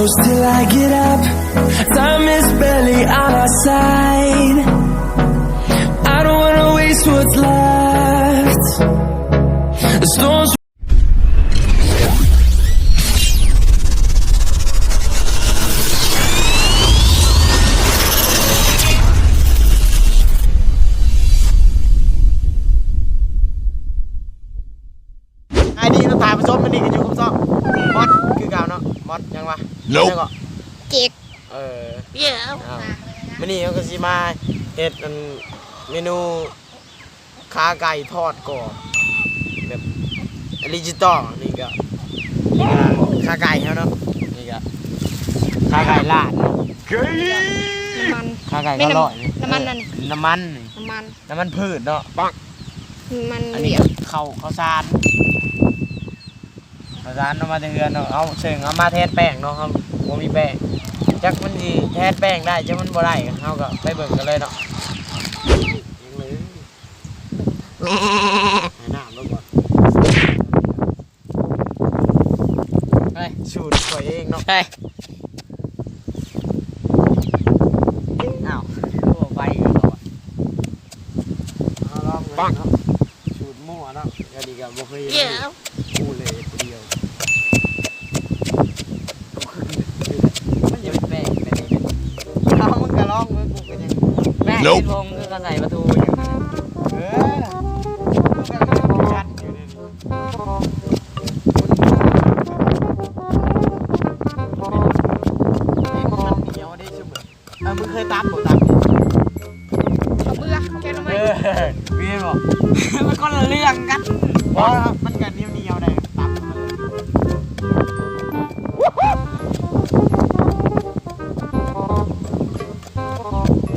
Close till I get up, time is barely on our side. I don't wanna waste what's left. The storms ສະບາຍດີເນາະທ່ານຜູ້ຊົມ, ມື້ນີ້ກໍຢູ່ກັບຊ່ອງມອດຄືເກົ່າເນາະ. ມອດຫຍັງວະ? ແລ້ວກໍ ເຈັກ ເອີ ເອີ ມື້ນີ້ເຮົາກໍຊິມາເຮັດອັນເມນູ ຂາໄກ່ທອດກອບແບບດິຈິຕອນ. ນີ້ກໍ ນີ້ກໍຂາໄກ່ເຮົາເນາະ, ນີ້ກໍຂາໄກ່ລາດເນາະ, ນ້ຳມັນ ຂາໄກ່ກໍອະລ່ອຍ. ນ້ຳມັນ ເອີ ອັນນີ້ ນ້ຳມັນ ນ້ຳມັນ ນ້ຳມັນພືດເນາະ. ນ້ຳມັນ ອັນນີ້ເຂົ້າ ເຂົ້າສານ ເຂົ້າສານເນາະ, ມາແຕ່ເຮືອນເນາະ. ເອົາ ເຊິ່ງເອົາມາແທນແປ້ງເນາະ, ເຮົາບໍ່ມີແປ້ງ, ຈັກມັນຊິແທນແປ້ງໄດ້ ຈັກມັນບໍ່ໄດ້, ເຮົາກໍໄປເບິ່ງກັນເລີຍເນາະ. ໃຫ້ນ້ຳລະບໍ່? ໄປ ສູດຂ້ອຍເອງເນາະ. ໄປ ອ້າວ ຄືບໍ່ໄປກັນບໍ່ວະ? ເອົາລອງເບິ່ງເນາະ, ສູດມົ້ວເນາະ. ອັນນີ້ກໍບໍ່ເຄີຍເຮັດ ເອີ ເລີຍຜູ້ດຽວ. ມັນຍັງແປກໄປນີ້. ເອົາ ມຶງກໍລອງເບິ່ງ, ກູກໍຍັງ ແປກ ໂນ້ ທີ່ວົງຄືເຂົາໃສ່ປາທູຢູ່. ເອີ ມັນກໍຄືກັນຢູ່ເດ. ມັນໜຽວເດ້ຊຸມເອີຍ. ເອີ ມຶງເຄີຍຕຳບໍ່? ຕຳ ເບືອ ແກງໜໍ່ໄມ້ ເອີ ມີບໍ່? ມັນຄົນລະເລື່ອງກັນ. ບໍ່ ມັນກໍໜຽວໆ ໄດ້ຕຳ.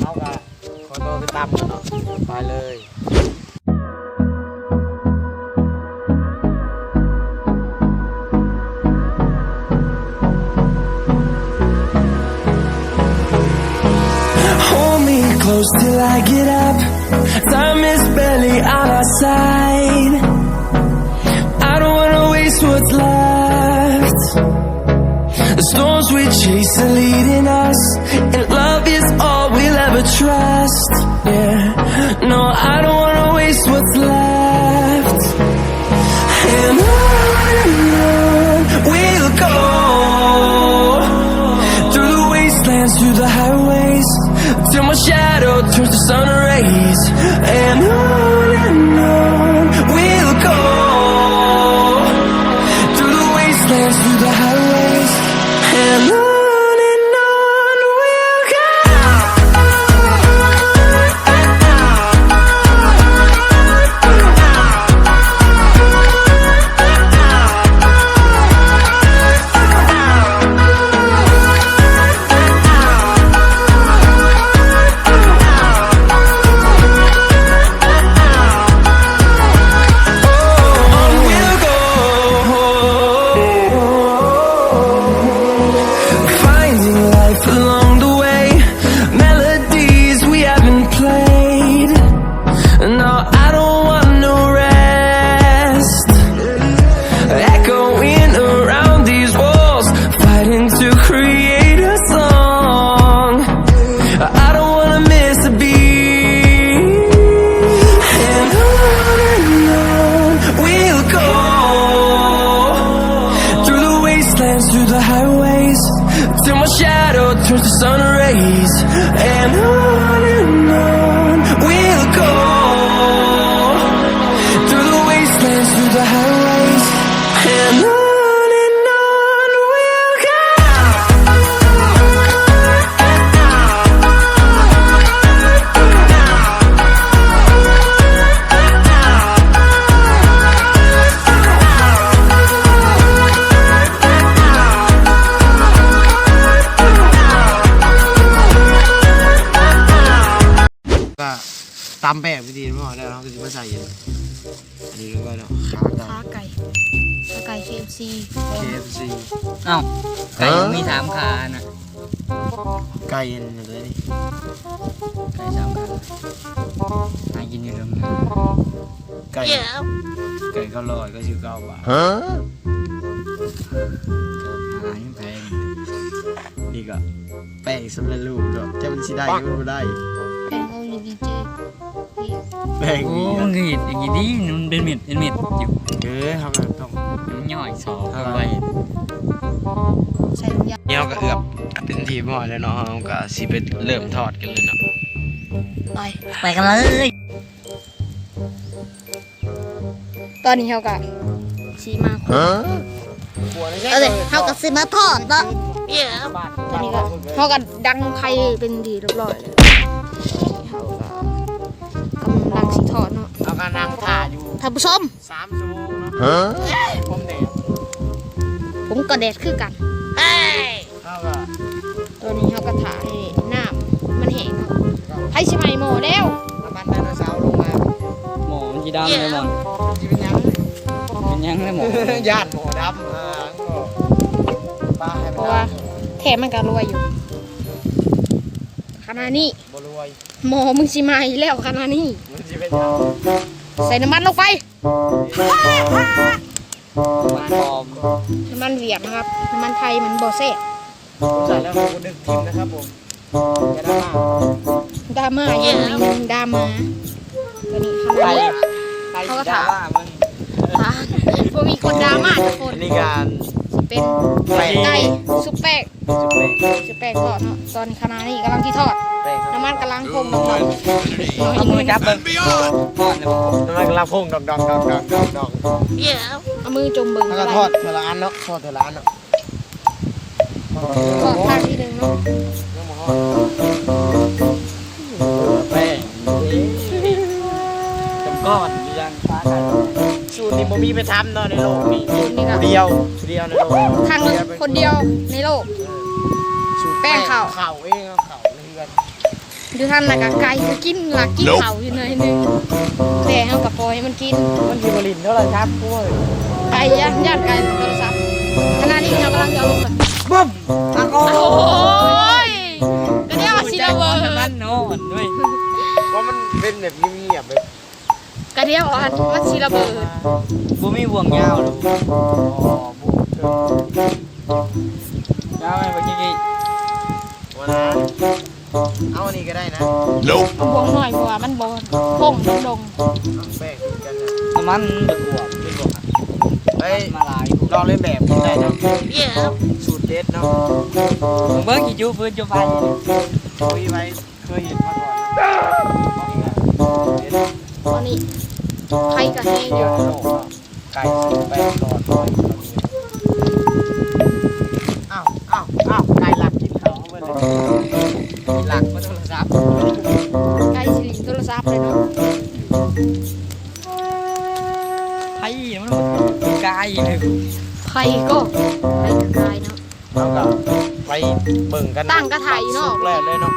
ເຮົາກໍຂໍຕົວໄປຕຳກ່ອນເນາະ, ໄປເລີຍ. Hold me close till I get up. Time is barely on our side. I don't wanna waste what's left. The storms we chase are leading us, and love is all we'll ever trust. Yeah, no, I don't wanna waste what's left. And on and on we'll go, through the wastelands, through the highways, till my shadow turns to sun rays. And on and on we'll go, through the wastelands, through the highways, and on and on we'll go. Finding life along the way, melodies we haven't played. No, I don't want no rest. Echoing around these walls, fighting to create a song. I don't wanna miss a beat. And on and on we'll go, through the wastelands, through the highways, till my shadow turns to sun rays. And on and on we'll go, through the wastelands, through the highways, and on and on we'll go. ກໍຕຳແປງພິທີຮຽບຮ້ອຍແລ້ວ ເຮົາກໍຊິມາໃສ່ອັນນີ້ລົງໄປເນາະ ຂາໄກ່ ຂາໄກ່ ຂາໄກ່ ເຄເອັຟຊີ ເຄເອັຟຊີ. ເອົ້າ ໄກ່ມັນມີສາມຂານະ ໄກ່ອັນນັ້ນເລີຍນີ້ ໄກ່ສາມຂາ ຫາກິນຢູ່ເທິງນາ ໄກ່ ເອົ້າ ໄກ່ເກົ້າຮ້ອຍເກົ້າສິບເກົ້າບາດ ຫາແພງ. ນີ້ກໍແປ້ງສຳເລັດຮູບເນາະ ແຕ່ມັນຊິໄດ້ຫຼືບໍ່ໄດ້ ແປ້ງໂອຢູ່ດີເຈ ແປ້ງ ໂອ້ ມັນກໍເຮັດອີ່ຫຼີດີ ມັນເປັນເມັດ ເປັນເມັດຢູ່ ເອີ ເຮົາກໍຕ້ອງ ມັນຍ່ອຍຊອກເຂົ້າໄປ ໃສ່ ນີ້ເຮົາກໍເອືອບເປັນທີ່ຮຽບຮ້ອຍແລ້ວເນາະ ເຮົາກໍຊິໄປເລີ່ມທອດກັນເລີຍເນາະ ໄປ ໄປກັນເລີຍ. ຕອນນີ້ເຮົາກະຊິມາ ເອີ ເຮົາກະຊິມາທອດເນາະ ຕອນນີ້ກະເຮົາກະດັງໄຟເປັນທີ່ຮຽບຮ້ອຍແລ້ວ ເຮົາກະກຳລັງຊິທອດເນາະ ເຮົາກະນັ່ງຖ້າຢູ່ ທ່ານຜູ້ຊົມ ສາມຊົ່ວໂມງເນາະ ເອີ ຜົມແດດ ຜົມກະແດດຄືກັນ ເອີ ເຮົາກໍ ຕອນນີ້ເຮົາກໍຖ້າໃຫ້ນ້ຳມັນແຫ້ງເນາະ ໄຟຊິໄໝ້ໝໍ້ແລ້ວ ນ້ຳມັນໄດໂນເສົາລົງມາ ໝໍ້ມັນຊິດຳເດ້ໝໍ້ ຊິເປັນຫຍັງ ເປັນຫຍັງເດ້ໝໍ້ ຢ້ານໝໍ້ດຳ ອ່າ ກໍປາໃຫ້ມັນດຳ ເພາະວ່າແທ້ມັນກໍລວຍຢູ່ ຂະນະນີ້ ບໍ່ລວຍ ໝໍ້ມຶງຊິໄໝ້ແລ້ວຂະນະນີ້ ມັນຊິເປັນຫຍັງ ໃສ່ນ້ຳມັນລົງໄປ ນ້ຳມັນປອມ ນ້ຳມັນຫວຽດນະຄັບ ນ້ຳມັນໄທມັນບໍ່ແຊບ ໃສ່ແລ້ວບໍ່ດຶກຖິ້ມນະຄັບຜົມ ຢ່າດຣາມາ ດຣາມາ ຢ່າດຣາມາ ຕອນນີ້ເຮົາ ໃຜ ໃຜຊິດຣາມາມຶງ ບໍ່ມີຄົນດຣາມາຈັກຄົນ ອັນນີ້ການ ຊິເປັນ ແປ້ງ ໄກ່ຊຸບແປ້ງ ຊຸບແປ້ງ ຊຸບແປ້ງທອດເນາະ ຕອນຂະນະນີ້ກຳລັງຊິທອດ ແປ້ງ ນ້ຳມັນກຳລັງພົ່ງ ນ້ຳມັນ ເອົາມືຈັບເບິ່ງ ທອດແລ້ວບໍ່ ນ້ຳມັນກຳລັງພົ່ງ ດອງໆໆໆໆ ເອົາມືຈຸ່ມເບິ່ງ ແລ້ວກໍທອດເທື່ອລະອັນເນາະ ທອດເທື່ອລະອັນເນາະ ທອດຄັ້ງທີໜຶ່ງເນາະ ຍັງບໍ່ຮອດ ແປ້ງ ຈຳກ້ອນຢູ່ຢ່າງ ສູດນີ້ບໍ່ມີໃຜທຳເນາະໃນໂລກນີ້ ສູດນີ້ກໍຜູ້ດຽວ ຜູ້ດຽວໃນໂລກ ຄັ້ງຄົນດຽວໃນໂລກ ສູດແປ້ງເຂົ້າ ເຂົ້າເອງ ເອົາເຂົ້າໃນເຮືອນ ຢູ່ຫັ້ນລະກະໄກ່ກໍກິນ ລະກິນເຂົ້າຢູ່ໜ້ອຍໜຶ່ງ ແຕ່ເຮົາກໍປ່ອຍໃຫ້ມັນກິນ ມັນຊິບໍ່ຫຼິ້ນໂທລະສັບ ໂອ້ຍ ໄກ່ຢ້ານ ຢ້ານໄກ່ຫຼິ້ນໂທລະສັບ ຂະນະນີ້ເຮົາກຳລັງຈະເອົາລົງ ບຶ້ມ ຕັກອອກ ໂອ້ຍ ກະດຽວຊິລະເບີດ ມັນນອນເວີຍ ເພາະມັນເປັນແບບງຽບໆ ແບບ ກະດຽວອັນມັນຊິລະເບີດ ບໍ່ມີບ່ວງຍາວດອກ ບໍ່ ຍາວແມ່ນບໍ່ ກິກິ ບໍ່ນະ ເອົາອັນນີ້ກໍໄດ້ນະ ເອົາບ່ວງນ້ອຍ ເພາະວ່າມັນບໍ່ພົ່ງ ມັນດົງ ແປ້ງຄືກັນນະ ນ້ຳມັນບໍ່ຖ້ວມ ເອີຍ ມາຫຼາຍ ລອງເລີຍແບບໄດ້ເນາະ ສູດເດັດເນາະ ເບິ່ງ ເບິ່ງຊິຈູ່ຟືນຈູ່ໄຟ ໂອ້ຍ ໄວ້ ເຄີຍເຫັນມາກ່ອນເນາະ ຕອນນີ້ໄຟກໍແຮງຢູ່ ໄກ່ຊິໄປຕອດ ອ້າວ ອ້າວ ອ້າວ ໄກ່ຫຼັກກິນເຂົ້າເບິດເລີຍ ຫຼັກມາໂທລະສັບ ໄກ່ຊິຫຼິ້ນໂທລະສັບເລີຍເນາະ ໄຟມັນກາຍເລີຍ ໄຟກໍ ໄຟກໍກາຍເນາະ ເຮົາກໍໄປເບິ່ງກັນ ຕັ້ງກະໄຖເນາະ ສຸກແລ້ວເລີຍເນາະ.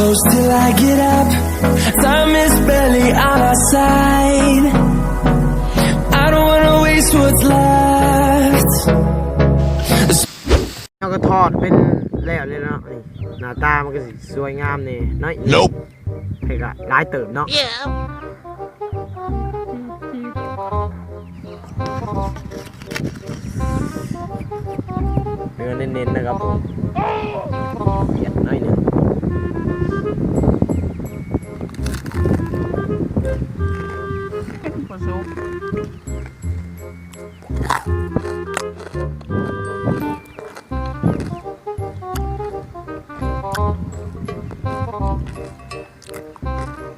Till I get up, time is barely on our side. I don't wanna waste what's left. ເຮົາກໍທອດເປັນແລ້ວນີ້ເນາະ ນີ້ໜ້າຕາມັນກໍຊິສວຍງາມແດ່ເນາະ. Nope. ເຮັດກະຫຼາຍເຕີບເນາະ. ເນື້ອເນັ້ນໆ ນະຄັບຜົມ ປຽກໜ້ອຍໜຶ່ງ.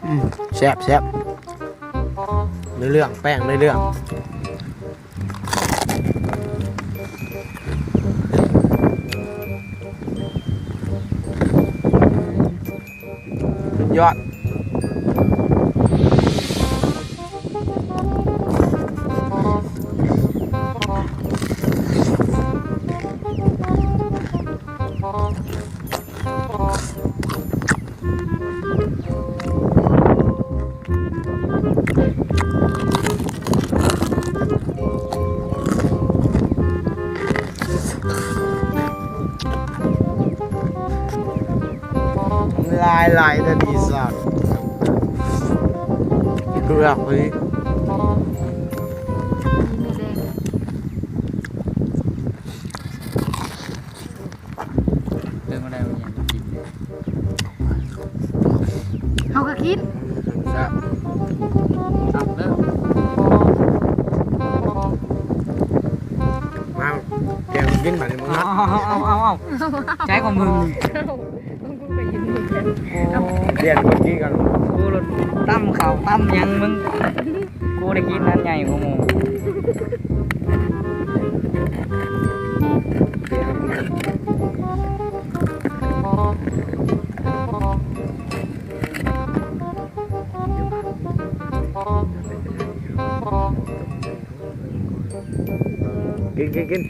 ອືມ ແຊບໆ ເລື່ອງ ແປ້ງເລື່ອງ ສຸດຍອດ. ຫຼາຍໆ ແຕ່ດີສັດ ເກືອກພໍດີ. ເລື່ອງອະໄລມັນຍັງກິນເດ້ ເຮົາກໍກິນ ແຊບ ແຊບເດີ. ມາ ແກງກິນບາດນີ້ ເອົາ ເອົາ ໃຈຂອງມຶງນີ້ ປ່ຽນຄົນກິນກັນ ກູລົດຕຳເຂົ້າຕຳຫຍັງ ມຶງ ກູໄດ້ກິນອັນໃຫຍ່ກວ່າໝູ່. ກິນ ກິນ ກິນ.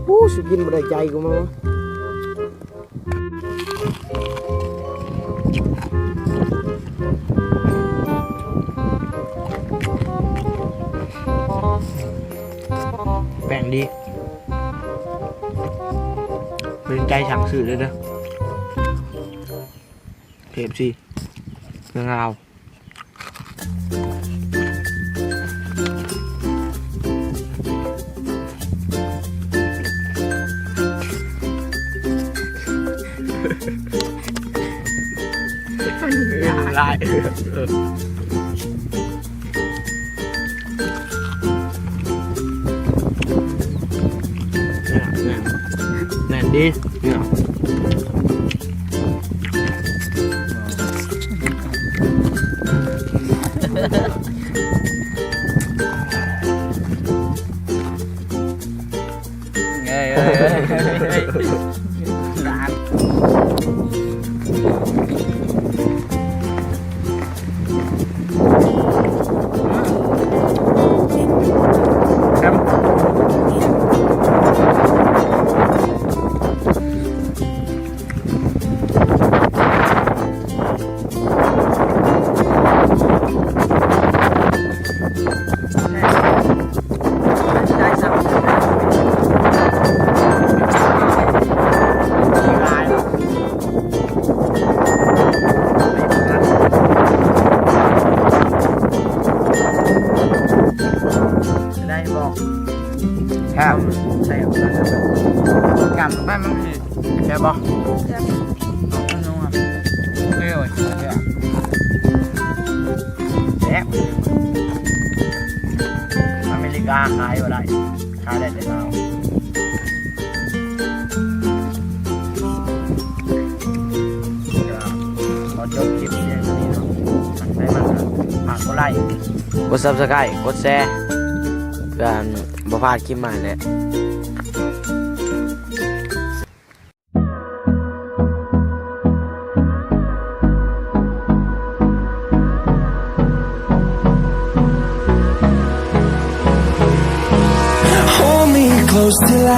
ອູ້ ຊິກິນບໍ່ໄດ້ໃຈກູມາ. ແປ້ງດີ ເປັນໃຈສັ່ງຊື້ເດີ ເດີ ເອັຟຊີ ເມືອງລາວ. ຫຼາຍ ເອີ ແໜ້ນ ແໜ້ນ ແໜ້ນດີ ເນື້ອ. ເອີຍ ເອີຍ ເອີຍ ເອີຍ ເອີຍ. ໄດ້ບໍ່? ແຊບ ແຊບ ກຳໄປມັນຊິແຊບບໍ່? ແຊບ ເອົາໜູ ເອີຍ ແຊບ ອາເມລິກາຂາຍບໍ່ໄດ້ ຂາຍໄດ້ແຕ່ລາວ. ຂໍຈົບຄລິບພຽງເທົ່ານີ້ເນາະ ໃຜມັກກໍຝາກກົດໄລ ກົດຊັບສະໄຄ ກົດແຊ ເພື່ອ ບໍ່ພາດຄລິບໃໝ່ແຫຼະ. Hold me close till I